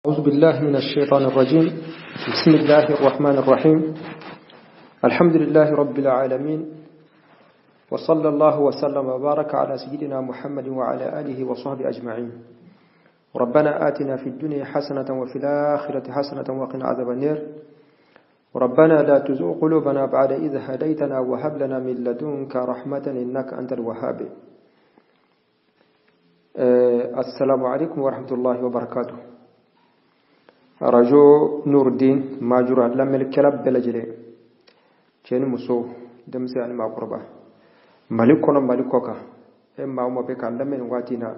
أعوذ بالله من الشيطان الرجيم. بسم الله الرحمن الرحيم. الحمد لله رب العالمين، وصلى الله وسلم وبارك على سيدنا محمد وعلى آله وصحبه أجمعين. ربنا آتنا في الدنيا حسنة وفي الآخرة حسنة وقنا عذاب النار. ربنا لا تزغ قلوبنا بعد إذ هديتنا وهب لنا من لدنك رحمة إنك أنت الوهاب. السلام عليكم ورحمة الله وبركاته. Arajo Nurudin Majura lamɛnnikɛla bɛɛ lajɛlen, cɛ ni muso, denmisɛn ani maakɔrɔba, Mali kɔnɔ, Mali kɔ kan, e maa o maa bɛ k'an lamɛn nin waati in na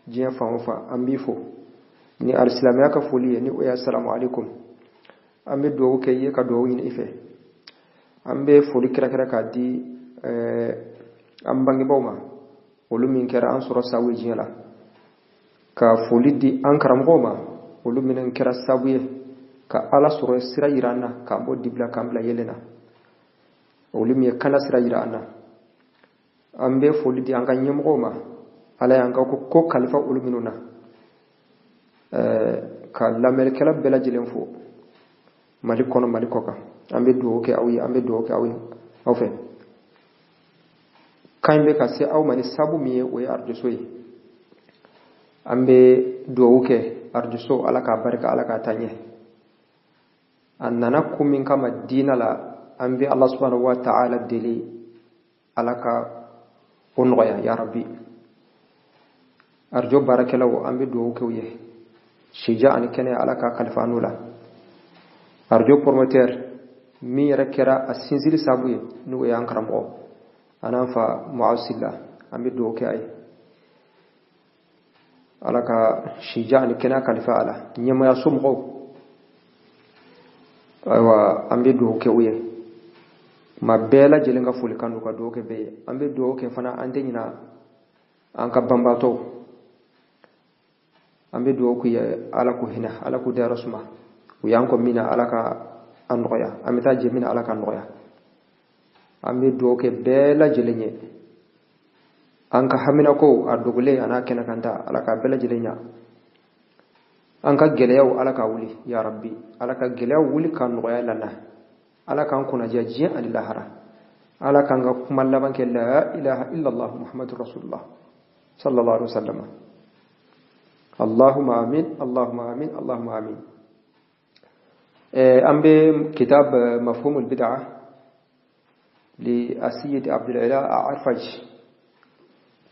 diɲɛ fan o fan, an b'i fo ni alisilamɛya ka foli ye, ni o ye asalamu aleykum. An bɛ dugawu kɛ i ye ka dugawu ɲini i fɛ. An bɛ foli kɛrɛnkɛrɛn k'a di an bangebaaw ma, olu min kɛra an sɔrɔ sababu ye diɲɛ la, ka foli di an karamɔgɔw ma, olu minnu kɛra sababu ye ka Ala sɔrɔ sira yira an na, k'an bɔ dibi la k'an bila yelen na, olu min ye kana sira yira an na. An bɛ foli di an ka ɲɛmɔgɔw ma, Ala y'an ka ko kalifa olu minnu na, ka lamɛnnikɛla bɛɛ lajɛlen fo Mali kɔnɔ, Mali kɔ kan. An bɛ dugawu kɛ aw ye, an bɛ dugawu kɛ aw ye aw fɛ. Kan bɛ ka se aw ma ni sabu min ye, o ye arajoso ye. An bɛ dugawu kɛ arajoso, Ala k'a barika, Ala k'a taa ɲɛ. A nana ko min kama diinɛ la, an bɛ Ala subhanahu wa ta'ala deli, Ala ka o nɔgɔya ya Rabbi. Arajo baarakɛlaw, an bɛ dugawu kɛ u ye, sija ani kɛnɛya, Ala k'a kalifa n'u la. Arajo promoteur min yɛrɛ kɛra a sinsinli sababu ye, n'o ye an karamɔgɔ an fa Muazu Sila, an bɛ dugawu kɛ a ye, Ala ka sija ani kɛnɛya kalifa a la. Ɲɛmayaso mɔgɔw, ayiwa, an bɛ dugawu kɛ u ye. Kuma bɛɛ lajɛlen ka folikan don ka dugawu kɛ bɛɛ ye. An bɛ dugawu kɛ fana, an tɛ ɲina an ka banbaatɔw, an bɛ dugawu k'u ye, Ala k'u hinɛ, Ala k'u dayɔrɔ suma. U y'an kɔ min na, Ala ka an nɔgɔya. An bɛ taa jɛ min na, Ala ka nɔgɔya. An bɛ dugawu kɛ bɛɛ lajɛlen ye. An ka haminako, a dogolen a n'a kɛnɛ kan ta, Ala k'a bɛɛ lajɛlen ɲa. An ka gɛlɛyaw, Ala ka wuli ya Rabbi, Ala ka gɛlɛyaw wuli ka nɔgɔya lana. Ala k'an kunnadiya diɲɛ ani lahara. Ala k'an ka kuma laban kɛ la ilaha illallah muhammadu rasulullah sallallahu alaihi wasallam. Allahumma amin, allahumma amin, allahumma amin. An bɛ kitab mafhumul bid'a للسيد عبد الإله عرفج،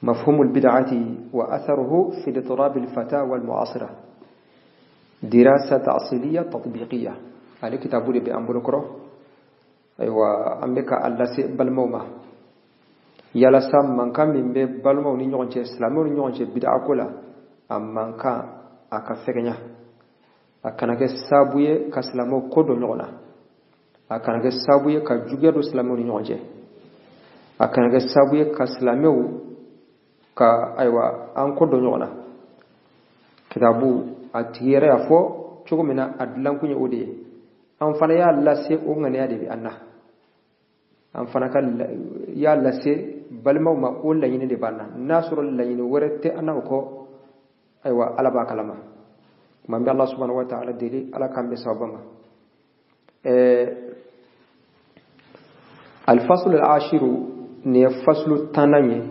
مفهوم البدعة وأثره في اضطراب الفتاوى المعاصرة، دراسة تأصيلية تطبيقية. ale kitabu de bɛ an bolokɔrɔ. Ayiwa, an bɛ ka a lase balimaw ma yalasa mankan min bɛ balimaw ni ɲɔgɔn cɛ, silamɛw ni ɲɔgɔn cɛ bid'a ko la, a mankan a ka fɛgɛnya, a kana kɛ sababu ye ka silamɛw ko don ɲɔgɔn na, a kana kɛ sababu ye ka juguya don silamɛw ni ɲɔgɔn cɛ, a kana kɛ sababu ye ka silamɛw ka, ayiwa, an ko don ɲɔgɔn na. Kitabu a tigi yɛrɛ y'a fɔ cogo min na, a dilankun ye o de ye. An fana y'a lase, o ŋaniya de bɛ an na. An fana ka y'a lase balimaw ma, o laɲini de b'an na. N'a sɔrɔ laɲini wɛrɛ tɛ an na o kɔ, ayiwa, Ala b'a kalama. Kuma n bɛ Ala subhanahu wa ta'ala deli, Ala k'an bɛ sababa ma. Alfaslu al-ashiru, nin ye faslu 10nan ye,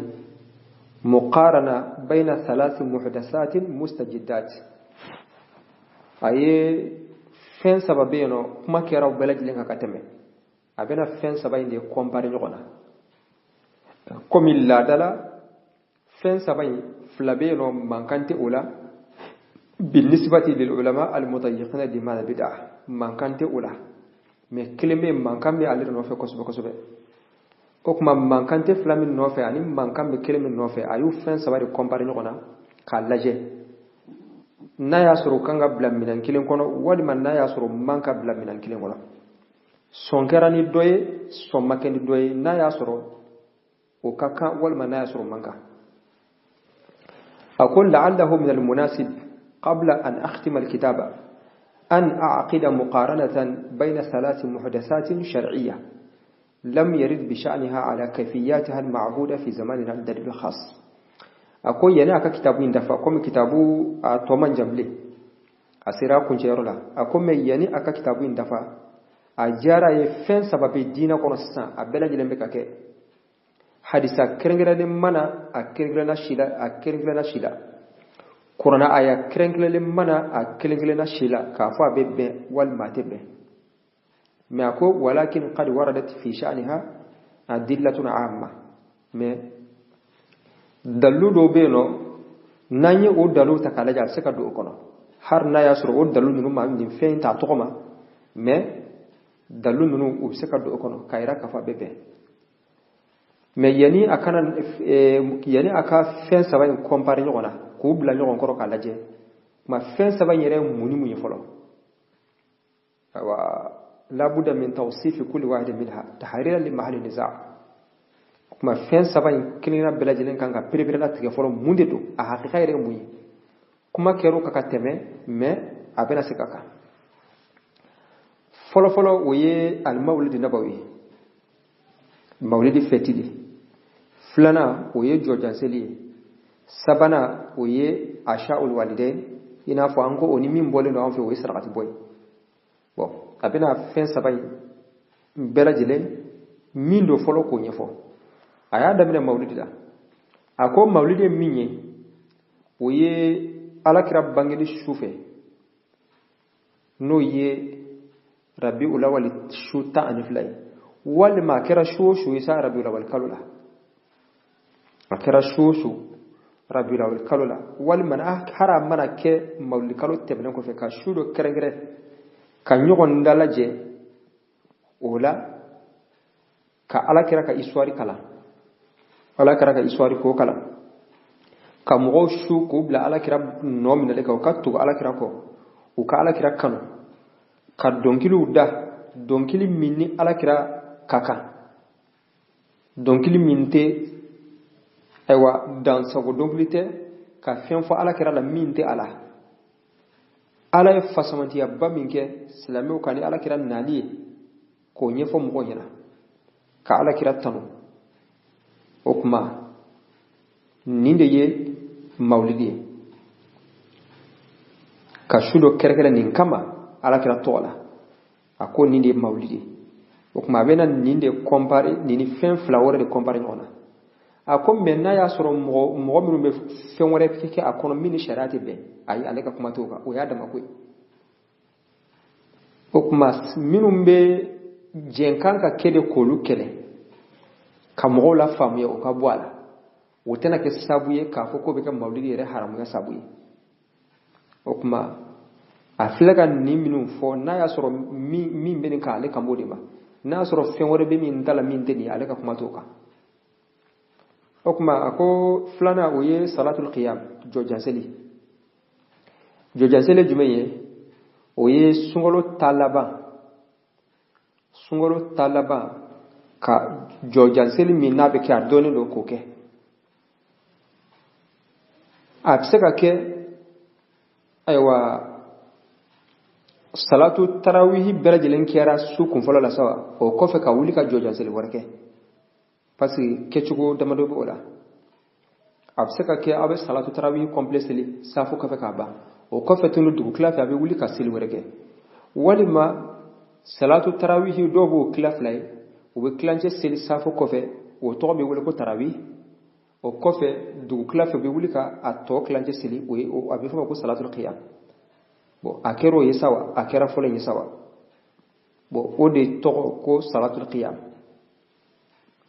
muqarana bayna thalath muhdathatin mustajiddat. A ye fɛn saba bɛ yen nɔ, kuma kɛra u bɛɛ lajɛlen kan ka tɛmɛ. A bɛna fɛn saba in de comparer ɲɔgɔn na. Komi laada la, fɛn saba in, fila bɛ yen nɔ, mankan tɛ o la. Binisbati lil ulama al mutayiqina liman bid'a, mankan tɛ o la, mais kelen bɛ yen, mankan bɛ ale de nɔfɛ kosɛbɛ kosɛbɛ. O tuma, mankan tɛ fila min nɔfɛ ani mankan bɛ kelen min nɔfɛ, a y'u fɛn saba de comparer ɲɔgɔn na k'a lajɛ n'a y'a sɔrɔ u kan ka bila minɛn kelen kɔnɔ, walima n'a y'a sɔrɔ man ka bila minɛn kelen kɔnɔ. Sɔn kɛra ni dɔ ye, sɔn ma kɛ ni dɔ ye, n'a y'a sɔrɔ o ka kan walima n'a y'a sɔrɔ man kan. A ko la'allahu min al-munasib qabla an akhtima al-kitaba an a'qida muqaranatan bayna thalath muhdathatin shar'iyya lam yarid bi sha'niha ala kayfiyatiha al-ma'huda fi zamanina al-dalil al-khas. A ko yani a ka kitabu in dafa, komi kitabu a tɔ man jan bilen. A sera a kuncɛyɔrɔ la, a ko mais yanni a ka kitabu in dafa, a diyara a ye fɛn saba bɛ diinɛ kɔnɔ sisan, a bɛɛ lajɛlen bɛ ka kɛ. Hadisa kɛrɛnkɛrɛnnen ma na a kelen-kelenna si la, a kelen-kelenna si la. Kuranna aya kɛrɛnkɛrɛnlen ma na a kelen-kelenna si la k'a fɔ a bɛ bɛn walima a tɛ bɛn. Mais a ko walakin qad waradat fi sha'niha adillatun amma. Mais dalilu dɔw bɛ yen nɔ, n'an ye o dalilu ta k'a lajɛ, a bɛ se ka don o kɔnɔ, hali n'a y'a sɔrɔ o dalilu ninnu ma nin fɛn in t'a tɔgɔ ma, mais dalilu ninnu u bɛ se ka don o kɔnɔ k'a yira k'a fɔ a bɛ bɛn. Mais yanni a kana yanni a ka fɛn saba in comparer ɲɔgɔn na k'u bila ɲɔgɔn kɔrɔ k'a lajɛ, kuma fɛn saba in yɛrɛ ye mun ni mun ye fɔlɔ? Ayiwa, labuda min tawsifi kulli wahidin minha tahriran li mahalli niza. Kuma fɛn saba in kelen bɛɛ lajɛlen kan ka pereperelatigɛ fɔlɔ, mun de don, a hakika yɛrɛ ye mun ye. Kuma kɛra o kan ka tɛmɛ, mais a bɛna se ka kan. Fɔlɔfɔlɔ, o ye alimawulidi nabawi ye, mawulidi fɛti de. Filanan, o ye jɔjanseli ye. Sabanan, o ye ashaul walidain, i n'a fɔ an ko o ni min bɔlen don an fɛ, o ye sarakati bɔ ye. Bon, a bɛna fɛn saba in bɛɛ lajɛlen min don fɔlɔ k'o ɲɛfɔ. A y'a daminɛ mawulidi la. A ko mawulidi ye min ye, o ye alakira bangeli su fɛ, n'o ye rabi ulawali su 12 ye, walima a kɛra su o su ye sa rabi ulawali kalo la, a kɛra su o su rabi ulawali kalo la, walima hali a mana kɛ mawulidi kalo tɛmɛnen kɔfɛ, ka su dɔ kɛrɛnkɛrɛn ka ɲɔgɔn dalajɛ o la, ka alakira ka histoire kalan, alakira ka histoire k'o kalan, ka mɔgɔw su k'u bila alakira nɔ minɛli kan, u ka tugu alakira kɔ, u ka alakira kanu, ka dɔnkiliw da, dɔnkili min ni alakira ka kan, dɔnkili min tɛ ayiwa dansago dɔnkili tɛ, ka fɛn fɔ alakira la min tɛ a la. Ala ye fasamantiyaba min kɛ silamɛw kan ni alakira nali ye, k'o ɲɛfɔ mɔgɔw ɲɛna, ka alakira tanu. O tuma nin de ye mawulidi ye, ka su dɔ kɛrɛnkɛrɛn nin kama alakira tɔgɔ la. A ko nin de ye mawulidi ye. O tuma a bɛna nin de comparer, nin ni fɛn fila wɛrɛ de comparer ɲɔgɔn na. A ko mais n'a y'a sɔrɔ mɔgɔ minnu bɛ fɛn wɛrɛ kɛ a kɔnɔ min ni sariya tɛ bɛn, ayi, ale ka kuma t'o kan, o y'a dama ko ye. O tuma minnu bɛ jɛnkan ka kɛ de k'olu kɛlɛ, ka mɔgɔw la faamuya, o ka bɔ a la, o tɛna kɛ sababu ye k'a fɔ k'o bɛ kɛ mawulidi yɛrɛ haramuya sababu ye. O tuma a filɛ ka nin minnu fɔ, n'a y'a sɔrɔ min bɛ nin kan, ale kan b'o de ma. N'a y'a sɔrɔ fɛn wɛrɛ bɛ min ta la min tɛ nin ye, ale ka kuma t'o kan. O tuma a ko filanan, o ye salatul qiyam, jɔjanseli. Jɔjanseli jumɛn ye? O ye sunkalo ta laban, sunkalo ta laban ka jɔjanseli min n'a bɛ kɛ, a dɔnnen don k'o kɛ. A bɛ se ka kɛ ayiwa salatu tarawihi bɛɛ lajɛlen kɛra su kunfɔlɔ la sa, o kɔfɛ ka wuli ka jɔjanseli wɛrɛ kɛ, parce que kɛcogo damadɔ bɛ o la. A bɛ se ka kɛ aw bɛ salatu tarawihi complet seli safo kɔfɛ k'a ban, o kɔfɛ tunu dugutila fɛ a bɛ wuli ka seli wɛrɛ kɛ. Walima salatu tarawihi dɔw b'o tila fila ye, u bɛ tilancɛ seli safo kɔfɛ, o tɔgɔ bɛ wele ko tarawihi. O kɔfɛ dugutila fɛ u bɛ wuli ka a tɔ tilancɛ seli, o ye a bɛ fɔ o ma ko salatul qiyam. Bon, a kɛra o ye sa wa, a kɛra fɔlɔ in ye sa wa, bon, o de tɔgɔ ko salatul qiyam.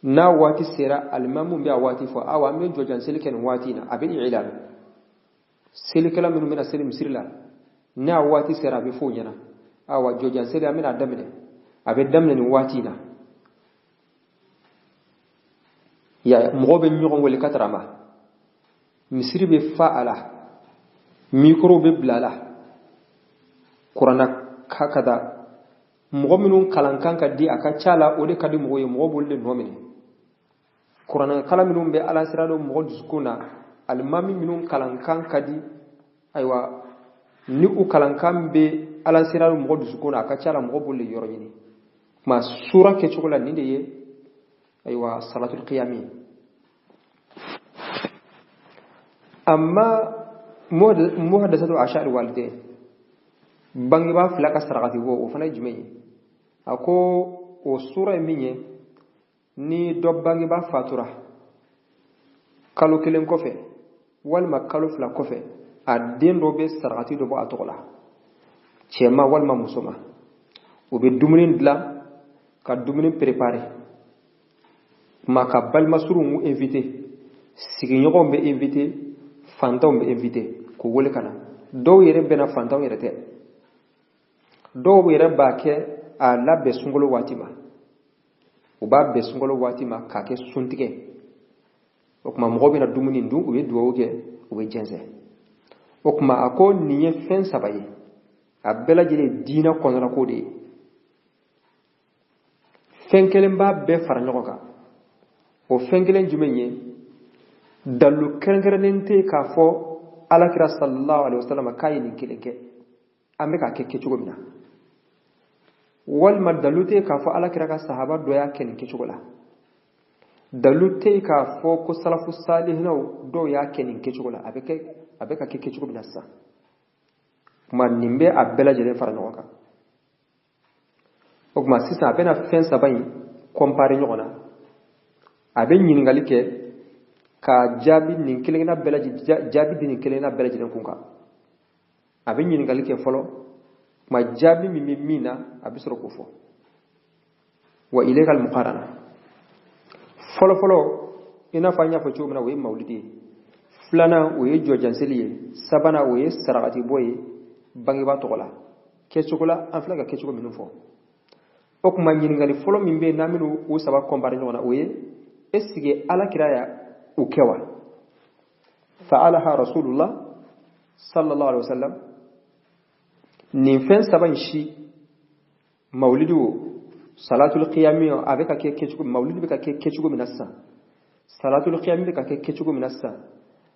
N'a waati sera, alimamu bɛ a waati fɔ, awa an bɛ jɔjan seli kɛ nin waati in na, a bɛ i'lan. Selikɛla minnu bɛna seli misiri la, n'a waati sera, a bɛ fɔ o ɲɛna, awa jɔjan seli an bɛna daminɛ, a bɛ daminɛ nin waati in na. Ya mɔgɔw bɛ ɲɔgɔn wele ka taara ma, misiri bɛ fa a la, mikoro bɛ bila a la, kuranna ka da mɔgɔ minnu kalankan ka di, a ka ca la o de ka di mɔgɔw ye, mɔgɔw b'olu de nɔ minɛ. Kuranna kalan minnu bɛ ala sira don mɔgɔ dusukun na, alimami minnu kalankan ka di, ayiwa ni u kalankan bɛ ala sira don mɔgɔ dusukun na, a ka ca la mɔgɔ b'olu de yɔrɔ ɲini. Kuma sura kɛcogo la, nin de ye ayiwa salatul qiyami. Amma muhaddasatu ashar walidain, Bangebaa fila ka sarakati bɔ, o fana ye jumɛn ye? A ko o sura ye min ye, ni dɔ bangebaa fatura kalo kelen kɔfɛ walima kalo 2 kɔfɛ, a den dɔ bɛ sarakati dɔ bɔ a tɔgɔ la, cɛma walima musoma. O bɛ dumuni dilan ka dumuni préparer, ma ka balimasurunw invité, sigiɲɔgɔnw bɛ invité, fantanw bɛ invité k'u wele ka na. Dɔw yɛrɛ bɛna, fantanw yɛrɛ tɛ, dɔw yɛrɛ b'a kɛ a labɛn sunkalo waati ma, u b'a bɛn sunkalo waati ma k'a kɛ suntigɛ. O tuma mɔgɔw bɛna dumuni dun, u bɛ dugawu kɛ, u bɛ jɛnsɛn. O tuma a ko nin ye fɛn 3 ye, a bɛɛ lajɛlen diinɛ kɔnɔna ko de ye. Fɛn kelen b'a bɛɛ fara ɲɔgɔn kan. O fɛn kelen jumɛn ye? Dalu kɛrɛnkɛrɛnnen tɛ k'a fɔ alakira sallallahu alaihi wasallam k'a ye nin kelen kɛ, an bɛ k'a kɛ kɛcogo min na, walima dalu tɛ k'a fɔ alakira ka sahaba dɔ y'a kɛ nin kɛcogo la, dalu tɛ k'a fɔ ko salafu salihinaw dɔw y'a kɛ nin kɛcogo la, a bɛ ka kɛ kɛcogo min na sisan. Kuma nin bɛ a bɛɛ lajɛlen fara ɲɔgɔn kan. O tuma sisan a bɛna fɛn 3 in comparer ɲɔgɔn na, a bɛ ɲininkali kɛ ka jaabi nin kelen-kelenna bɛɛ lajɛlen, jaabi di nin kelen-kelenna bɛɛ lajɛlen kun kan. A bɛ ɲininkali kɛ fɔlɔ, kuma jaabi min bɛ min na a bɛ sɔrɔ k'o fɔ. Wa ilayka al-muqarana. Fɔlɔ fɔlɔ, i n'a fɔ an y'a fɔ cogo min na, o ye mawulidi ye. Filanan, o ye jɔjanseli ye. Sabanan, o ye sarakati bɔ ye bangebaa tɔgɔ la. Kɛcogo la, an filɛ ka kɛcogo minnu fɔ. O tuma ɲininkali fɔlɔ min bɛ yen n'an bɛna o 3 comparer ɲɔgɔn na, o ye est-ce que alakira ya o kɛ wa? Fa'alaha rasulullah sallallahu alaihi wasallam. Nin fɛn 3 in si, mawulidi o, salatul qiyami o, a bɛ ka kɛ kɛcogo, mawulidi bɛ ka kɛ kɛcogo min na sisan, salatul qiyami bɛ ka kɛ kɛcogo min na sisan,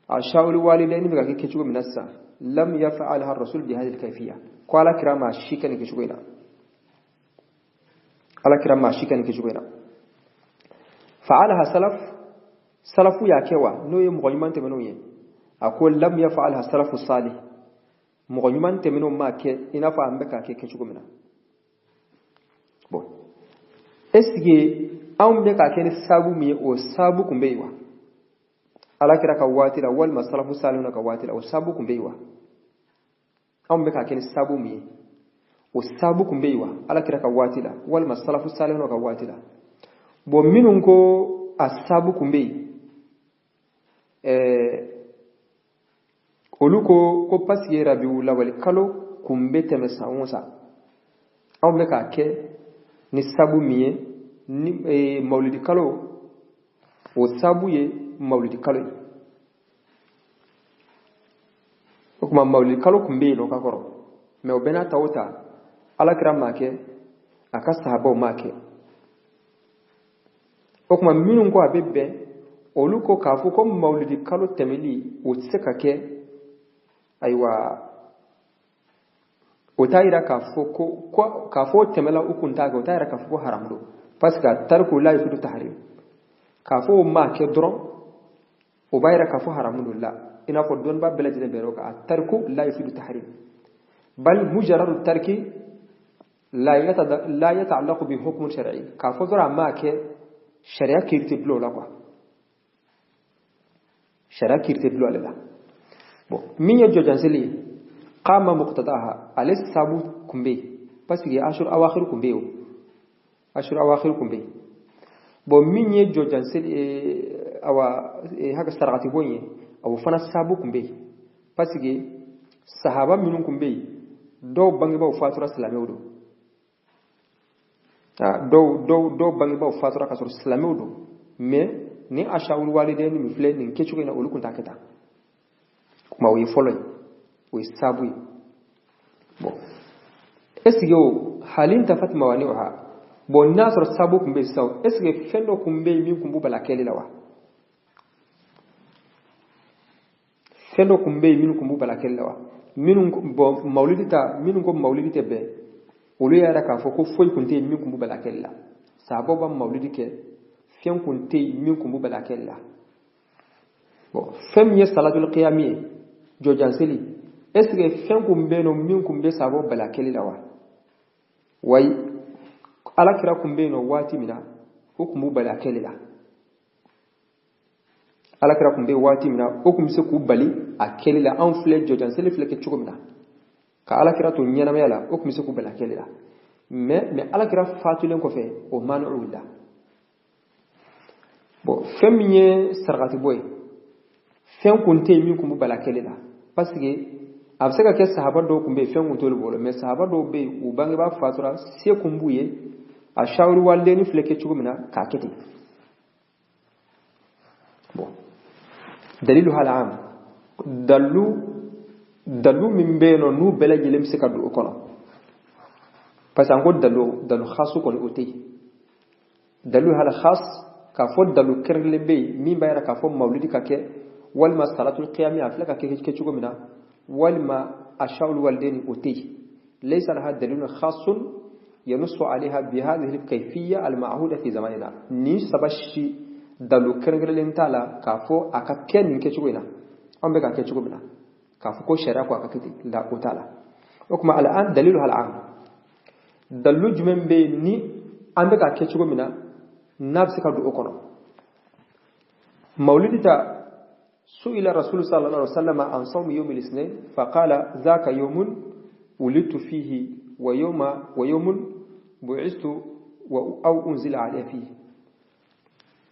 ashawul walidaini bɛ ka kɛ kɛcogo min na sisan, lam yaf'alha rasul bi hadhihi al-kayfiyya. Ko alakira ma si kɛ nin kɛcogo in na, alakira ma si kɛ nin kɛcogo in na. Fa'alaha salaf, salafu y'a kɛ wa? N'o ye mɔgɔ ɲuman tɛmɛnenw ye. A ko lam yaf'alha salafu salih, mɔgɔ ɲuman tɛmɛnenw m'a kɛ i n'a fɔ an bɛ k'a kɛ kɛcogo min na. Bon, est-ce que anw bɛ k'a kɛ ni sabu min ye, o sabu kun bɛ yen wa? Alakira ka waati la walima salafu salihuna ka waati la, o sabu kun bɛ yen wa? Anw bɛ k'a kɛ ni sabu min ye, o sabu kun bɛ yen wa? Alakira ka waati la walima salafu salihuna ka waati la. Bon, minnu ko a sabu kun bɛ yen, olu ko parce que rabiu lawali kalo kun bɛ tɛmɛ san o san, anw bɛ k'a kɛ ni sabu min ye, ni mawulidi kalo, o sabu ye mawulidi kalo ye. O tuma mawulidi kalo kun bɛ yen nɔ ka kɔrɔ, mɛ o bɛɛ n'a ta o ta, alakira m'a kɛ, a ka sahabaw m'a kɛ. O tuma minnu ko a bɛ bɛn, olu ko k'a fɔ ko mawulidi kalo tɛmɛli o tɛ se ka kɛ, ayiwa o t'a yira k'a fɔ ko k'a fɔ o tɛmɛla u kun t'a kɛ, o t'a yira k'a fɔ ko haramu don, parce que tariku la yufidu tahrim, k'a fɔ o m'a kɛ dɔrɔn o b'a yira k'a fɔ haramu don la, i n'a fɔ dɔnnibaa bɛɛ lajɛlen bɛnna o kan, a tariku la yufidu tahrim, bal mujarradu tariki la yata'allaqu bi hukm shar'i, k'a fɔ dɔrɔn a m'a kɛ, sariya kiiri tɛ dulon o la quoi, sariya kiiri tɛ dulon ale la. Bon, min ye jɔjanseli ye, qama muqtadaha, ale sabu kun bɛ yen, parce que ashur awakhir kun bɛ yen, o ashur awakhir kun bɛ yen. Bon, min ye jɔjanseli awa haka sarakati bɔ ye, o fana sabu kun bɛ yen, parce que sahaba minnu kun bɛ yen, dɔw bangebaaw fatura silamɛw don, dɔw bangebaaw fatura ka sɔrɔ silamɛw don, mais ni ashawul walidaini min filɛ nin kɛcogo in na, olu kun t'a kɛ tan. Kuma o ye fɔlɔ ye, o ye sabu ye. Bon, est ce que o halin tafat mawani'uha, bon n'a sɔrɔ sabu kun bɛ yen sisan, est ce que fɛn dɔ kun bɛ yen min kun b'u bali a kɛli la wa? Fɛn dɔ kun bɛ yen minnu kun b'u bali a kɛli la wa? Minnu bon mawulidi ta, minnu ko mawulidi tɛ bɛn, olu y'a yira k'a fɔ ko foyi kun tɛ yen min kun b'u bali a kɛli la. Sahabaw b'a mawulidi kɛ, fɛn kun tɛ yen min kun b'u bali a kɛli la. Bon, fɛn min ye salatul qiyami ye, jɔjanseli, Est ce que fɛn kun bɛ yen nɔ min kun bɛ sahabaw bali a kɛli la wa? Wayi, Ala kira kun bɛ yen nɔ waati min na, o kun b'u bali a kɛli la. Ala kira kun bɛ waati min na, o kun bɛ se k'u bali a kɛli la. Anw filɛ jɔjan seli filɛ kɛ cogo min na, ka Ala kira to ɲɛnamaya la, o kun bɛ se k'u bali a kɛli la. Mais Ala kira fatulen kɔfɛ, o maana wulila. Bon, fɛn min ye sarakati bɔ ye, fɛn kun tɛ yen min kun b'u bali a kɛli la, parce que a bɛ se ka kɛ sahaba dɔw kun bɛ yen, fɛn kun t'olu bolo. Mais sahaba dɔw bɛ yen, u bangebaa fatura, se kun b'u ye, a sawuri walidenni filɛ kɛ cogo min na, k'a kɛ ten. Bon, dalilu hal am, dalu min bɛ yen nɔ, n'u bɛɛ lajɛlen bɛ se ka don o kɔnɔ, parce que an ko dalu khasu kɔni, o tɛ yen. Dalu hal khas, k'a fɔ dalu kɛrɛnkɛrɛnlen bɛ yen min b'a yira k'a fɔ mawulidi ka kɛ, walima salatul qiyami a filɛ ka kɛ cogo min na, walima ashawul walideni, o tɛ yen. Laysa laha dalilun khasun yanussu alayha bi hadhihi al-kayfiyya al-ma'huda fi zamanina. Ni saba si, dalu kɛrɛnkɛrɛnlen t'a la k'a fɔ a ka kɛ nin kɛcogo in na, an bɛ ka kɛ cogo min na, k'a fɔ ko sariya ko a ka kɛ ten la, o t'a la. O tuma al'an dalilu hal am, dalilu jumɛn bɛ yen ni an bɛ ka kɛ cogo min na, n'a bɛ se ka don o kɔnɔ? Mawlidi ta, سئل رسول صلى الله عليه وسلم عن صوم يوم الاثنين فقال ذاك يوم ولدت فيه ويوم بعثت أو أنزل عليه فيه.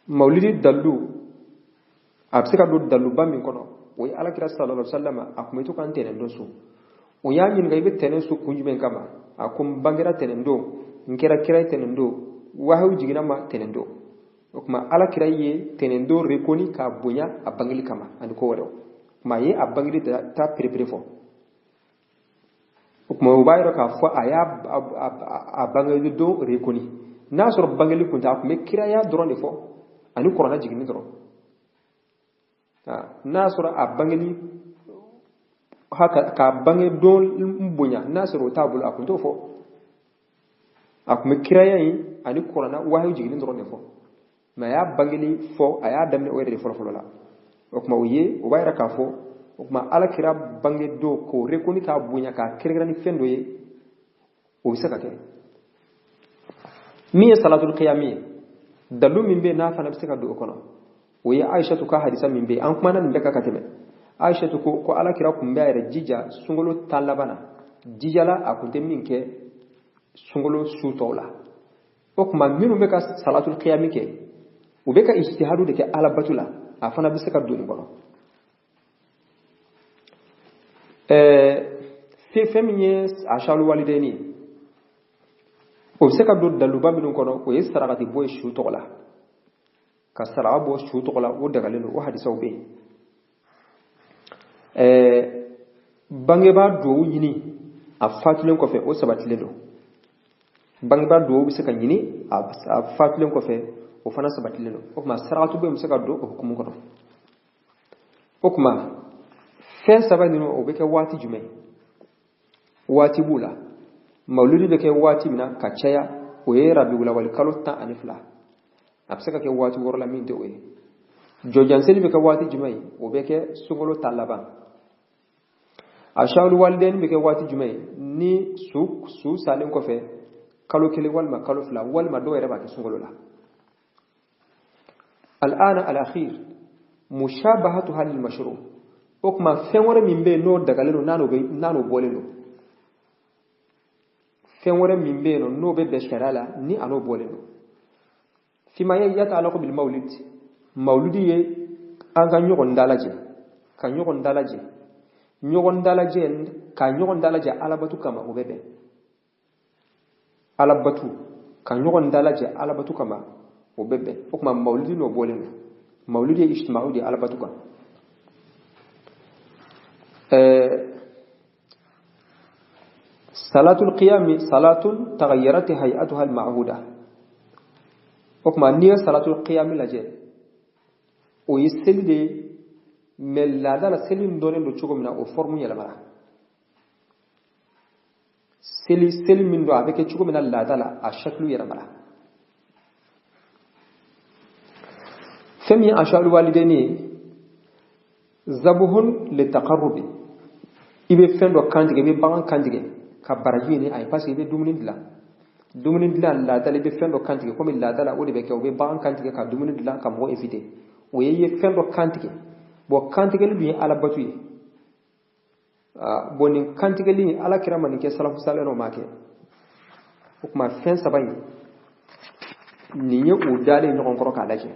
Mawlidi dalu a bɛ se ka don daluba min kɔnɔ, o ye Alakira sallallahu alaihi wasallam, a kun bɛ to ka ntɛnɛn don sun. O y'a ɲininka: i bɛ tɛnɛn sun kun jumɛn kama? A ko n bangera tɛnɛn don, n kɛra kira ye tɛnɛn don, wahayu jiginna ma tɛnɛn don. O tuma Ala kira ye tɛnɛn don reconnu k'a bonya a bangeli kama ani ko wɛrɛw. O tuma a ye a bangeli ta perepere fɔ. O tuma o b'a yira k'a fɔ a y'a a bangeli don reconnu. N'a sɔrɔ bangeli kun tɛ, a tun bɛ kiraya dɔrɔn de fɔ ani kuranɛ jiginni dɔrɔn. N'a sɔrɔ a bangeli k'a bange don bonya, n'a sɔrɔ o t'a bolo, a kun t'o fɔ. A tun bɛ kiraya in ani kuranɛ wahayu jiginni dɔrɔn de fɔ, mais a y'a bangeli fɔ, a y'a daminɛ o yɛrɛ de fɔlɔ-fɔlɔ la. O tuma o ye, o b'a yira k'a fɔ, o tuma Ala kira bange don, k'o reconnu k'a bonya, k'a kɛrɛnkɛrɛn ni fɛn dɔ ye, o bɛ se ka kɛ. Min ye salatul qiyami ye, dalu min bɛ yen n'a fana bɛ se ka don o kɔnɔ, o ye Aishatu ka hadisa min bɛ yen. An kumana nin bɛɛ kan ka tɛmɛ. Aishatu ko Ala kira kun bɛ a yɛrɛ jija sunkalo 10 laban na, jijala a kun tɛ min kɛ sunkalo su tɔw la. O tuma minnu bɛ ka salatul qiyami kɛ, u bɛ ka ijtihadu de kɛ alabatu la, a fana bɛ se ka don nin kɔnɔ. Fɛn min ye ashalu walideni ye, o bɛ se ka don daluba minnu kɔnɔ, o ye sarakati bɔ ye su tɔgɔ la, ka saraka bɔ su tɔgɔ la, o dagalen don, o hadisaw bɛ yen. Bangebaa duwawu ɲini a fatulen kɔfɛ, o sabatilen don. Bangebaa duwawu bɛ se ka ɲini a fatulen kɔfɛ, o fana sabatilen don. O tuma sarakatu bɛ se ka don o hukumu kɔnɔ. O tuma fɛn saba ninnu, o bɛ kɛ waati jumɛn? Waati b'u la. Mawuludi bɛ kɛ waati min na ka caya, o ye rabiulawali kalo 12. A bɛ se ka kɛ waati wɔɔrɔ la min tɛ o ye. Jɔjanseli bɛ kɛ waati jumɛn ye? O bɛ kɛ sunkalo 10 laban. A shawuli walideni bɛ kɛ waati jumɛn ye? Ni su salen kɔfɛ kalo 1 walima kalo 2, walima dɔw yɛrɛ b'a kɛ sunkalo la. Al'ana al-akhir mushabahatuha lil mashru. O tuma fɛn wɛrɛ min bɛ yen n'o dagalen don, n'a n'o bɔlen don, fɛn wɛrɛ min bɛ yen nɔ n'o bɛ bɛn sariya la, ni a n'o bɔlen don, fima yata'allaqu bil mawlid. Mawlidi ye an ka ɲɔgɔn dalajɛ, ka ɲɔgɔn dalajɛ, ɲɔgɔn dalajɛ, ka ɲɔgɔn dalajɛ alabatu kama, o bɛ bɛn alabatu, ka ɲɔgɔn dalajɛ alabatu kama, o bɛ bɛn. O tuma mawlidi n'o bɔlen don. Mawlidi ye ijtima'u de ye alabatu kan. Salatul qiyami salatun taghayyarat hay'atuha al-ma'huda. O tuma n'i ye salatul qiyami lajɛ, o ye seli de ye, mais laada la seli min dɔnnen don cogo min na, o forme yɛlɛmara. Seli min don, a bɛ kɛ cogo min na laada la, a shaklu yɛlɛmara. Fɛn min ye ashalu walideni ye, zabuhun litaqarrubi. I bɛ fɛn dɔ kantigɛ, i bɛ bagan kantigɛ ka baraji ɲini a ye, parce que i bɛ dumuni dilan. Dumuni dilan laada la, i bɛ fɛn dɔ kantigɛ, komi laada la o de bɛ kɛ, u bɛ bagan kantigɛ ka dumuni dilan ka mɔgɔ invité. O ye i ye fɛn dɔ kantigɛ. Bon, kantigɛli dun ye alabatu ye. Bon, nin kantigɛli, Ala kira ma nin kɛ, salafu salɛnw ma kɛ. O tuma fɛn saba in, nin ye u dalen ɲɔgɔn kɔrɔ k'a lajɛ: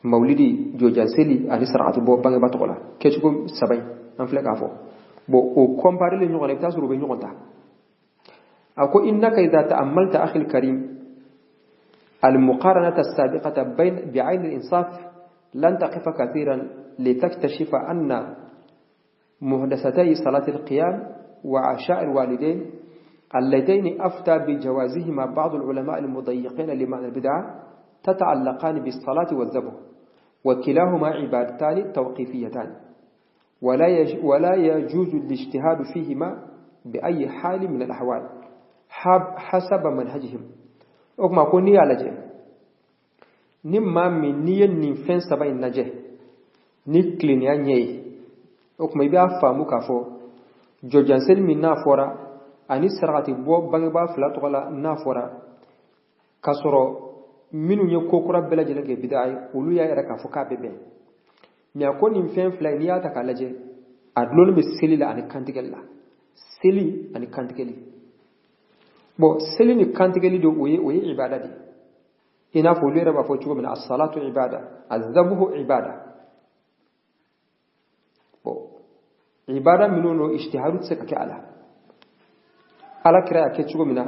mawulidi, jɔjanseli ani sarakati bɔ bangeba tɔgɔ la. Kɛcogo saba in an filɛ k'a fɔ. Bon, o comparelen ɲɔgɔn na, i bɛ taa sɔrɔ u bɛ ɲɔgɔn ta. A ko: innaka idha ta'ammalta, akhi al-karim, المقارنة السابقة بين بعين الإنصاف لن تقف كثيرا لتكتشف أن محدثتي صلاة القيام وعشاء الوالدين اللتين أفتى بجوازهما بعض العلماء المضيقين لمعنى البدعة تتعلقان بالصلاة والذبح، وكلاهما عبادتان توقيفيتان، ولا يجوز الاجتهاد فيهما بأي حال من الأحوال حسب منهجهم. O kuma ko n'i y'a lajɛ, ni maa min n'i ye nin fɛn saba in lajɛ ni tilennenya ɲɛ ye, o tuma i b'a faamu k'a fɔ jɔjanseli min n'a fɔra ani sarakati bɔ bangebaa fila tɔgɔ la n'a fɔra, k'a sɔrɔ minnu ye ko kura bɛɛ lajɛlen kɛ bida ye, olu y'a yɛrɛ k'a fɔ k'a bɛ bɛn. Mɛ a ko nin fɛn fila in, n'i y'a ta k'a lajɛ, a dulonnen bɛ seli la ani kantigɛli la. Seli ani kantigɛli. Bon, seli ni kantigɛli de, o ye ibada de ye. I n'a fɔ olu yɛrɛ b'a fɔ cogo min na: as-salatu ibada, az-zabhu ibada. Bon, ibada minnu don, ijtihadu tɛ se ka kɛ a la. Ala kira y'a kɛ cogo min na,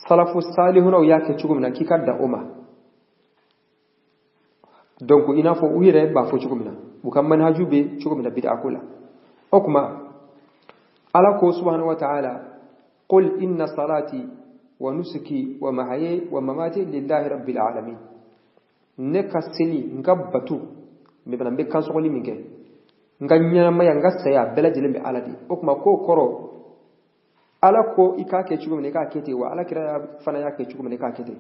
salafu salihunaw y'a kɛ cogo min na, k'i ka dan o ma. Donc i n'a fɔ u yɛrɛ b'a fɔ cogo min na, u ka manhaju bɛ cogo min na bid'a ko la. O kuma Ala ko subhanahu wa ta'ala: قل إن صلاتي ونسكي ومحياي ومماتي لله رب العالمين. Ne ka seli, n ka batu, n bɛ n bɛ kansɔgɔli min kɛ, n ka ɲɛnamaya, n ka saya, bɛɛ lajɛlen bɛ Ala de. O tuma k'o kɔrɔ, Ala ko i k'a kɛ cogo min na, i k'a kɛ ten wa. Ala kira fana y'a kɛ cogo min na, i k'a kɛ ten.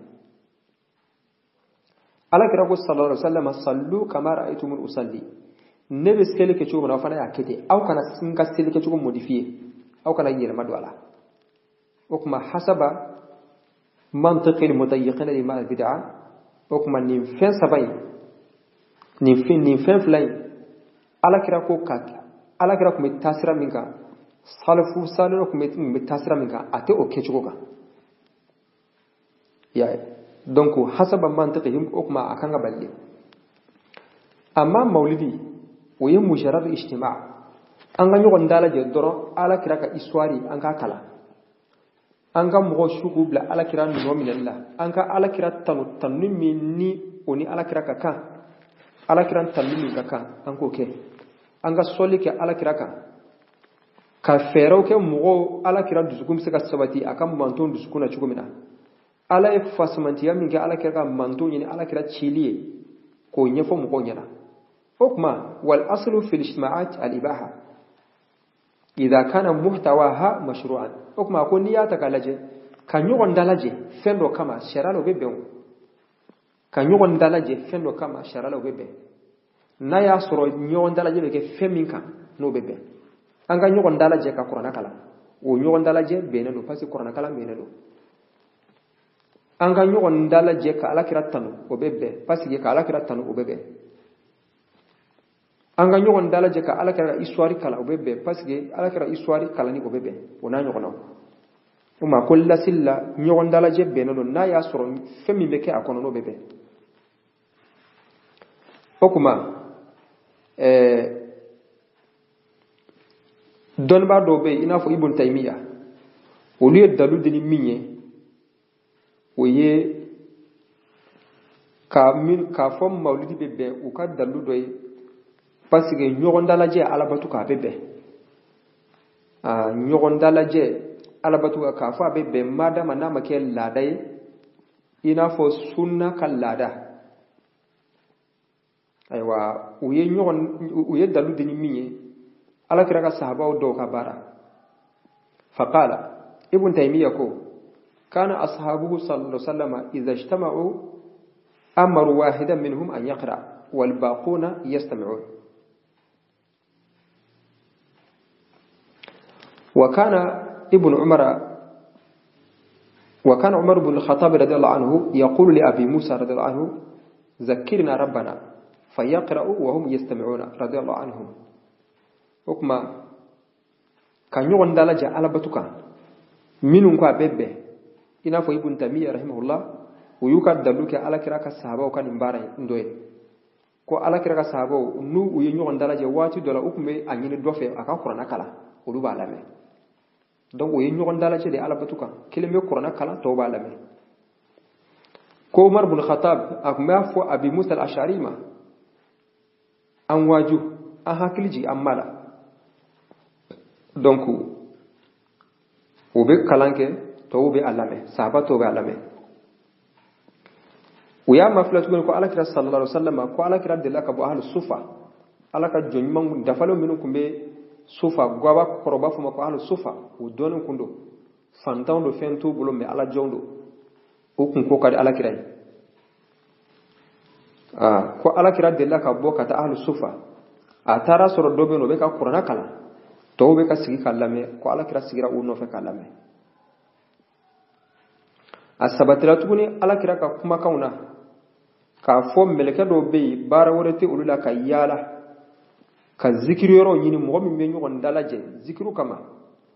Ala kira ko sallallahu alaihi wasallam: sallu kama ra'aytumuni usalli. Ne bɛ seli kɛ cogo min na, aw fana y'a kɛ ten. Aw kana n ka seli kɛcogo modifier, aw kana yɛlɛma don a la. O kuma hasaba mantiqil mudayyiqina lima al-bid'a. O kuma nin fɛn saba in, nin fɛn fila in, Ala kira ko ka Ala kira tun bɛ taasira min kan, salafu salihu tun bɛ taasira min kan, a tɛ o kɛcogo kan. I y'a ye? Donc hasaba mantiqihim, o kuma a kan ka bali. Amma mawlidi, o ye mujarrad ijtima, an ka ɲɔgɔn dalajɛ dɔrɔn, Ala kira ka histoire an k'a kalan, an ka mɔgɔ su k'u bila Ala kira nɔ minɛli la, an ka Ala kira tanu, tanuni min ni o ni Ala kira ka kan, Ala kira tanuni min ka kan, an k'o kɛ. An ka sɔli kɛ Ala kira kan, ka fɛɛrɛw kɛ mɔgɔw Ala kira dusukun bɛ se ka sabati a ka manton dusukun na cogo min na. Ala ye fasamantiya min kɛ Ala kira ka manton ɲini, Ala kira cili ye, k'o ɲɛfɔ mɔgɔw ɲɛna. O tuma wal aslu fil ijtima'at al ibaha idha kana muhtawaha mashru'an. O tuma ko n'i y'a ta k'a lajɛ, ka ɲɔgɔn dalajɛ fɛn dɔ kama sariya la, o bɛ bɛn. O ka ɲɔgɔn dalajɛ fɛn dɔ kama sariya la, o bɛ bɛn, n'a y'a sɔrɔ ɲɔgɔn dalajɛ bɛ kɛ fɛn min kan, n'o bɛ bɛn. An ka ɲɔgɔn dalajɛ ka kuranɛ kalan, o ɲɔgɔn dalajɛ bɛnnen don, parce que kuranɛ kalan bɛnnen don. An ka ɲɔgɔn dalajɛ ka Alakira tanu, o bɛ bɛn, parce que ka Alakira tanu, o bɛ bɛn. An ka ɲɔgɔn dalajɛ ka Alakira ka histoire kalan, o bɛ bɛn, parce que Alakira histoire kalanni, o bɛ bɛn, o n'a ɲɔgɔnnaw. O ma ko lasili la, ɲɔgɔn dalajɛ bɛnnen don, n'a y'a sɔrɔ fɛn min bɛ kɛ a kɔnɔ, n'o bɛ bɛn. O kuma dɔnnibaa dɔw bɛ yen, i n'a fɔ Ibn Taymiya, olu ye dalu di ni min ye, o ye k'a fɔ mawulidi bɛ bɛn. U ka dalu dɔ ye, parce que ɲɔgɔn dalajɛ alabatu kan, a bɛ bɛn. Ɲɔgɔn dalajɛ alabatu kan, k'a fɔ a bɛ bɛn, madama n'a ma kɛ laada ye, i n'a fɔ sunna ka laada. Ayiwa, u ye dalu di ni min ye, Ala kira ka sahabaw dɔw ka baara. Faqala Ibn Taymiya ko: kana ashabuhu sallallahu alaihi wasallam idha ijtama'u amaru wahidan minhum an yaqra wal baquna yastami'un. Wa kana ibn Umar wa kana Umar ibn al-Khattab radiyallahu anhu yaqulu li Abi Musa radiyallahu anhu zakkirna rabbana fayaqra'u wa hum yastami'una radiyallahu anhum. O kuma ka ɲɔgɔn dalajɛ alabatu kan, minnu ko a bɛ bɛn, i n'a fɔ Ibn Taymiyyah rahimahullah, u y'u ka dalu kɛ alakira ka sahabaw ka nin baara in dɔ ye, ko alakira ka sahabaw n'u u ye ɲɔgɔn dalajɛ waati dɔ la, u tun bɛ a ɲini dɔ fɛ a ka kuranna kalan, olu b'a lamɛn. Donc o ye ɲɔgɔn dalajɛ de alabatu kan, kelen bɛ kuranna kalan, tɔw b'a lamɛn. Ko Umar ibn Khattab a tun b'a fɔ Abi Musa al-Ash'ari ma, an waaju, an hakili jigin an ma la. Donc o bɛ kalan kɛ, tɔw bɛ a lamɛn, sahaba tɔw bɛ a lamɛn. U y'a mafilɛ tuguni ko alakira sallallahu alaihi wasallam, ko alakira delila ka bɔ ahlu sufa, ala ka jɔn ɲuman dafalen minnu tun bɛ sufa, guwaba kɔrɔ b'a fɔ ma ko ahlu sufa, o dɔnnen kun don, fantanw don, fɛn t'u bolo, mais ala jɔnw don, o kun ko ka di alakira ye. Ko alakira delila ka bɔ ka taa ahlu sufa, a taara sɔrɔ dɔ bɛ yen, o bɛ ka kuranna kalan, tɔw bɛ ka sigi k'a lamɛn, ko alakira sigira u nɔfɛ k'a lamɛn. A sabatira tuguni alakira ka kumakanw na k'a fɔ mɛlɛkɛ dɔw bɛ yen, baara wɛrɛ tɛ olu la ka yaala ka zikiri yɔrɔw ɲini, mɔgɔ min bɛ ɲɔgɔn dalajɛ zikiru kama,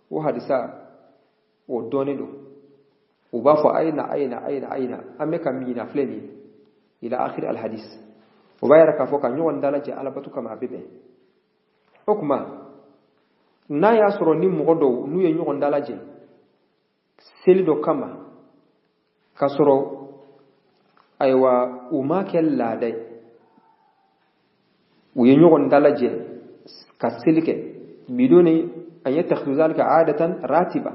o hadisa o dɔnnen don. U b'a fɔ a ye na, a ye na, a ye na, a ye na, an bɛ ka min ɲini a filɛ nin ye, ila akhiri alhadis. O b'a yira k'a fɔ ka ɲɔgɔn dalajɛ alabatu kama a bɛ bɛn. O tuma n'a y'a sɔrɔ ni mɔgɔ dɔw n'u ye ɲɔgɔn dalajɛ seli dɔ kama, k'a sɔrɔ ayiwa u m'a kɛ laada ye, u ye ɲɔgɔn dalajɛ ka seli kɛ, bidoni an yattakhidhu dhalika aadatan ratiba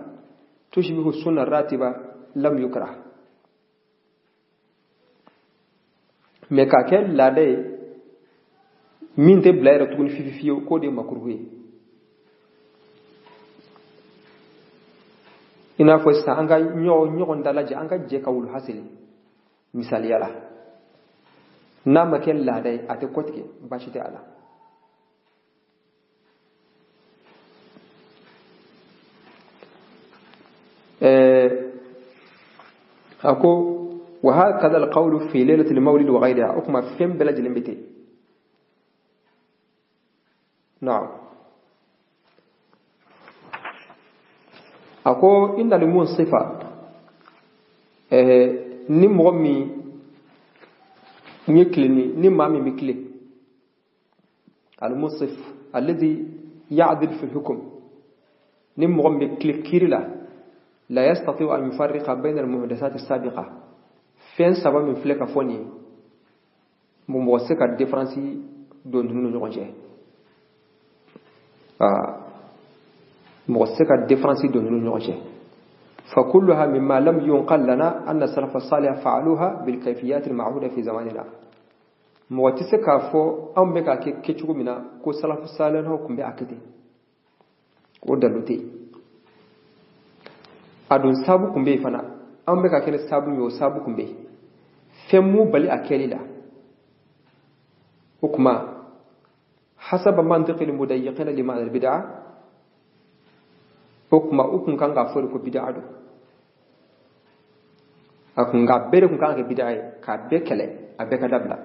tushbihu sunna ratiba lam yukrah, mais k'a kɛ laada ye min tɛ bila yɛrɛ tuguni fiyewu fiyewu, k'o de ye makuruhu ye. I n'a fɔ sisan an ka ɲɔgɔn dalajɛ, an ka jɛ ka wulu haseli misaliya la, n'a ma kɛ laada ye a tɛ kɔtigɛ, baasi tɛ a la. A ko wa hakadha alqawlu fi laylati almawlid wa ghayriha, o kuma fɛn bɛɛ lajɛlen bɛ ten. Naam, a ko inna limunsifa, ni mɔgɔ min ye tilenni, ni maa min bɛ tilen, almunsif alladhi ya'dil fi hukm, ni mɔgɔ min bɛ tilen kiiri la, la yastati'u an yufarriqa bayna almuhdathati as-sabiqa, fɛn saba min filɛ ka fɔ nin ye, mɔgɔ se ka différence don ninnu ni ɲɔgɔn cɛ. Mɔgɔ se ka différence don ninnu ni ɲɔgɔn cɛ. فكلها مما لم ينقل لنا أن السلف الصالح فعلوها بالكيفيات المعهودة في زماننا. Mɔgɔ tɛ se k'a fɔ anw bɛ k'a kɛ kɛcogo min na ko salafu salihaw tun bɛ a kɛ ten, o dalu tɛ yen. A dun sabu tun bɛ yen fana, anw bɛ ka kɛ ni sabu min ye, o sabu tun bɛ yen, fɛn m'u bali a kɛli la. O tuma hasaba mantiqil mudayyiqina liman al-bid'a, o tuma u kun kan k'a fɔ de ko bid'a don, a kun ka bɛɛ de kun kan ka kɛ bid'a ye, k'a bɛɛ kɛlɛ, a bɛɛ ka dabila.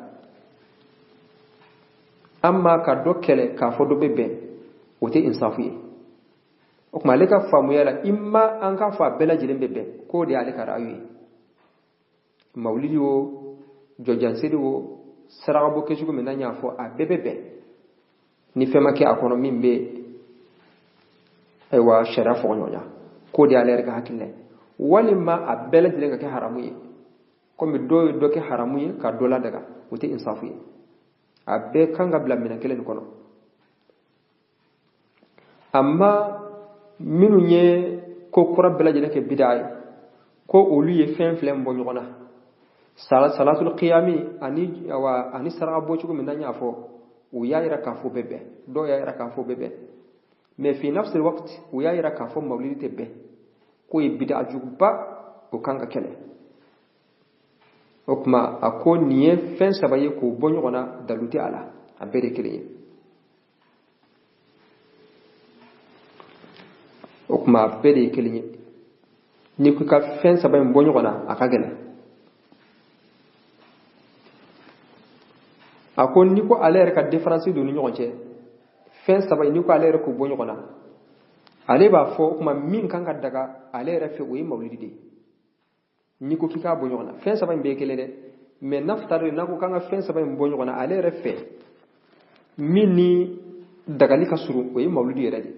Amma ka dɔ kɛlɛ k'a fɔ dɔ bɛ bɛn, o tɛ insafu ye. O tuma ale ka faamuya la, i ma an k'a fɔ a bɛɛ lajɛlen bɛ bɛn, k'o de y'ale ka ra'ayu ye. Mawulidi o, jɔjanseli o, sarakabɔ kɛcogo min n'an y'a fɔ, a bɛɛ bɛ bɛn ni fɛn ma kɛ a kɔnɔ min bɛ ayiwa sariya fɔɲɔgɔnya, k'o de y'ale yɛrɛ ka hakilina ye. Walima a bɛɛ lajɛlen ka kɛ haramu ye, komi dɔw ye dɔ kɛ haramu ye ka dɔ ladaga, o tɛ insafu ye. A bɛɛ kan ka bila minɛn kelen nin kɔnɔ. Amma minnu ye ko kura bɛɛ lajɛlen kɛ bida ye, ko olu ye fɛn fila in bɔ ɲɔgɔn na, salatul qiyami ani awa ani saraka bɔ cogo min n'an y'a fɔ, u y'a yira k'a fɔ bɛɛ bɛn, dɔw y'a yira k'a fɔ bɛɛ bɛn, mais fi nafsi alwaqt u y'a yira k'a fɔ mawlidi tɛ bɛn, k'o ye bida juguba, o kan ka kɛlɛ. O tuma a ko nin ye fɛn saba ye k'o bɔ ɲɔgɔn na, dalu tɛ a la, a bɛɛ de kelen ye. O tuma a bɛɛ de ye kelen ye. N'i ko i ka fɛn saba in bɔ ɲɔgɔn na, a ka gɛlɛn. A ko n'i ko ale yɛrɛ ka différence don ni ɲɔgɔn cɛ, fɛn saba in n'i ko ale yɛrɛ k'o bɔ ɲɔgɔn na, ale b'a fɔ o tuma min kan ka daga ale yɛrɛ fɛ, o ye mawulidi de ye. N'i ko k'i k'a bɔ ɲɔgɔn na, fɛn saba in bɛɛ ye kelen dɛ, mais naftari n'a ko k'an ka fɛn saba in bɔ ɲɔgɔn na, ale yɛrɛ fɛ min ni dagali ka surun, o ye mawulidi yɛrɛ de ye.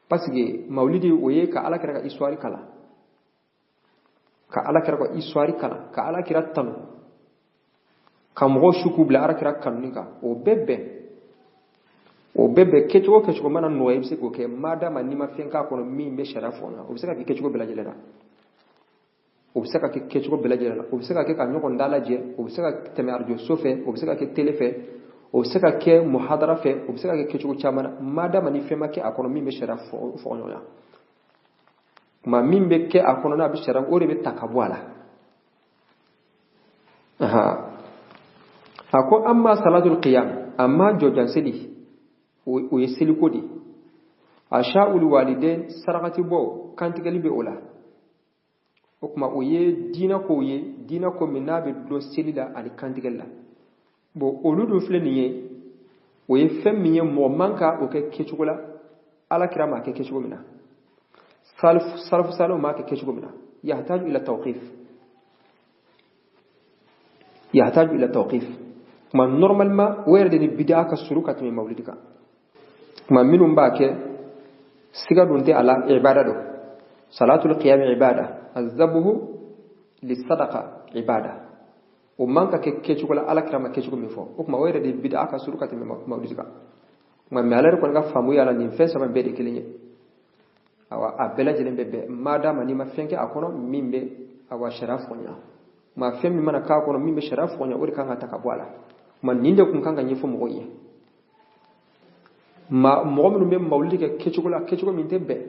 Parce que mawulidi, o ye ka Ala kira ka histoire kalan, ka Ala kira ka histoire kalan, ka Ala kira tanu, ka mɔgɔw su k'u bila Ala kira kanuni kan. O bɛɛ bɛn, o bɛɛ bɛn. Kɛcogo kɛcogo mana nɔgɔya, i bɛ se k'o kɛ, madama n'i ma fɛn k'a kɔnɔ min bɛ sariya fɔ na. O bɛ se ka kɛ kɛcogo bɛɛ lajɛlen na, o bɛ se ka kɛ kɛcogo bɛɛ lajɛlen na. O bɛ se ka kɛ ka ɲɔgɔn dalajɛ, o bɛ se ka tɛmɛ arajo so fɛ, o bɛ se ka kɛ télé fɛ, o bɛ se ka kɛ muhadara fɛ, o bɛ se ka kɛ kɛcogo caman na, madama ni fɛn ma kɛ a kɔnɔ min bɛ sariya fɔ ɲɔgɔnya. Tuma min bɛ kɛ a kɔnɔ n'a bɛ sariya, o de bɛ ta ka bɔ a la. A ko amma salatul qiyam, amma jɔjan seli, o ye seliko de ye. A sha'ul walidain, sarakati bɔ, kantigɛli bɛ o la. O tuma o ye diinɛ kow ye, diinɛ ko min n'a bɛ dulon seli la ani kantigɛli la. Bon, olu dun filɛ nin ye, o ye fɛn min ye, mɔgɔ man ka o kɛ kɛcogo la Ala kira m'a kɛ kɛcogo min na, salafu salihu m'a kɛ kɛcogo min na. Yahtaju ila tawqif, yahtaju ila tawqif. Kuma normalement o yɛrɛ de ni bid'a ka surun ka tɛmɛ mawulidi kan. Kuma minnu b'a kɛ, siga dun tɛ a la, ibada don. Salatul qiyam ibada, azabuhu lisadaqa ibada. O man ka kɛ kɛcogo la Ala kira ma kɛcogo min fɔ. O tuma o yɛrɛ de bid'a ka surun ka tɛmɛ mawulidi kan. Nka mais ale yɛrɛ kɔni ka faamuya la, nin fɛn saba bɛɛ de kelen ye. Awa, a bɛɛ lajɛlen bɛ bɛn, madama n'i ma fɛn kɛ a kɔnɔ min bɛ awa sariya fɔɲa. Ma fɛn min mana k'a kɔnɔ min bɛ sariya fɔɲa, o de kan ka ta ka bɔ a la. Ma nin de kun kan ka ɲɛfɔ mɔgɔw ye. Ma mɔgɔ minnu bɛ mawulidi kɛ kɛcogo la, kɛcogo min tɛ bɛn,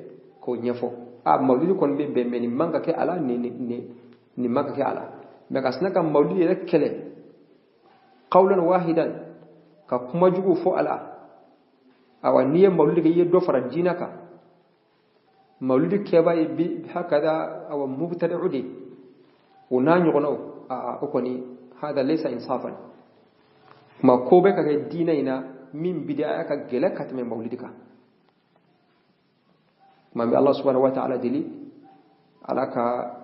k'o ɲɛfɔ. A mawulidi kɔni bɛ bɛn, mais nin man ka kɛ a la, nin nin nin man ka kɛ a la. Mais ka sina ka mawulidi yɛrɛ kɛlɛ qawlan wahidan, ka kuma jugu fɔ a la, awa n'i ye mawulidi kɛ, i ye dɔ fara diinɛ kan. Mawulidi kɛba ye bi hakada, awa mubtadi'u de, o n'a ɲɔgɔnnaw, a o kɔni hada laysa insafan. Kuma ko bɛ ka kɛ diinɛ in na min bid'a ka gɛlɛ ka tɛmɛ mawulidi kan. Kuma bɛ Allah subhanahu wa ta'ala deli, Ala ka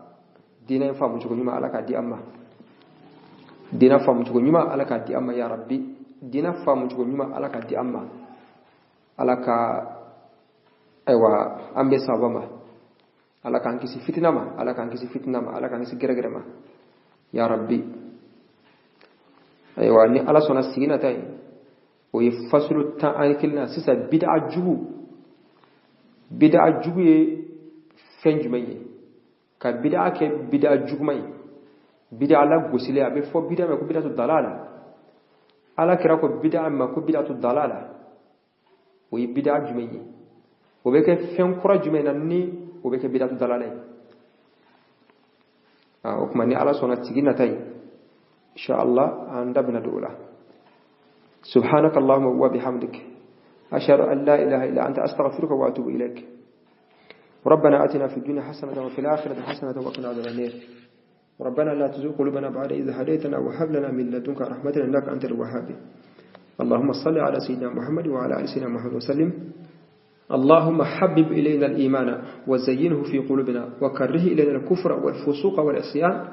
diinɛ in faamu cogo ɲuman, Ala k'a di an ma. Diinɛ faamu cogo ɲuman, Ala k'a di an ma, ya rabbi. Diinɛ faamu cogo ɲuman, Ala k'a di an ma. Ala ka ayiwa an bɛ sababa ma, Ala k'an kisi fitina ma, Ala k'an kisi fitina ma, Ala k'an kisi gɛrɛgɛrɛ ma, ya rabbi. Ayiwa, ni Ala sɔnna, sigi nata ye, o ye fasulu 11 na sisan. Bid'a jugu, bid'a jugu ye fɛn jumɛn ye? Ka bid'a kɛ bid'a juguman ye, bid'a la gosilen, a bɛ fɔ bid'a ma ko bid'atu dalala. Ala kira ko bid'a ma ko bid'atu dalala. O ye bid'a jumɛn ye? O bɛ kɛ fɛn kura jumɛn na ni o bɛ kɛ bid'atu dalala ye? O tuma ni Ala sɔnna, sigi nata ye, insha Allah, an da bɛna don o la. سبحانك اللهم وبحمدك، أشهد أن لا إله إلا أنت، أستغفرك وأتوب إليك. ربنا آتنا في الدنيا حسنة وفي الآخرة حسنة وقنا عذاب النار. ربنا لا تزغ قلوبنا بعد إذ هديتنا وهب لنا من لدنك رحمة إنك أنت الوهاب. اللهم صل على سيدنا محمد وعلى آل سيدنا محمد وسلم. اللهم حبب إلينا الإيمان وزينه في قلوبنا وكره إلينا الكفر والفسوق والعصيان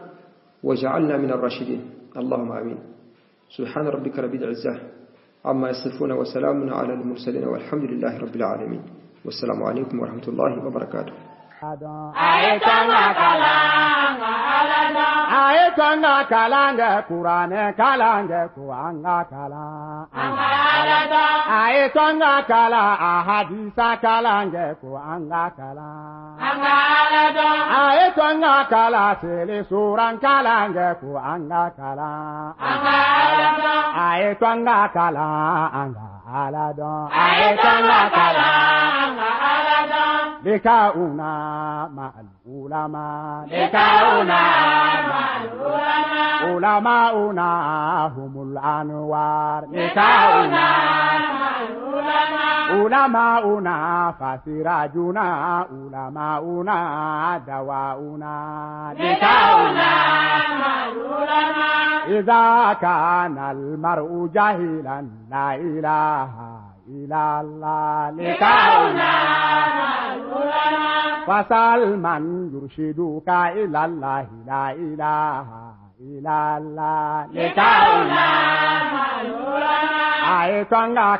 وجعلنا من الراشدين. اللهم آمين. سبحان ربك رب العزة عما يصفون وسلام على المرسلين والحمد لله رب العالمين. والسلام عليكم ورحمة الله وبركاته. لكاؤنا مع العلماء، لكاؤنا مع العلماء، علماؤنا هم الأنوار، لكاؤنا مع العلماء. علماؤنا فسراجنا علماؤنا دواؤنا لقاؤنا مع العلماء إذا كان المرء جاهلا لا إله إلا الله لقاؤنا مع العلماء فسأل من يرشدك إلى الله لا إله إلا الله لقاؤنا مع العلماء أي كلا.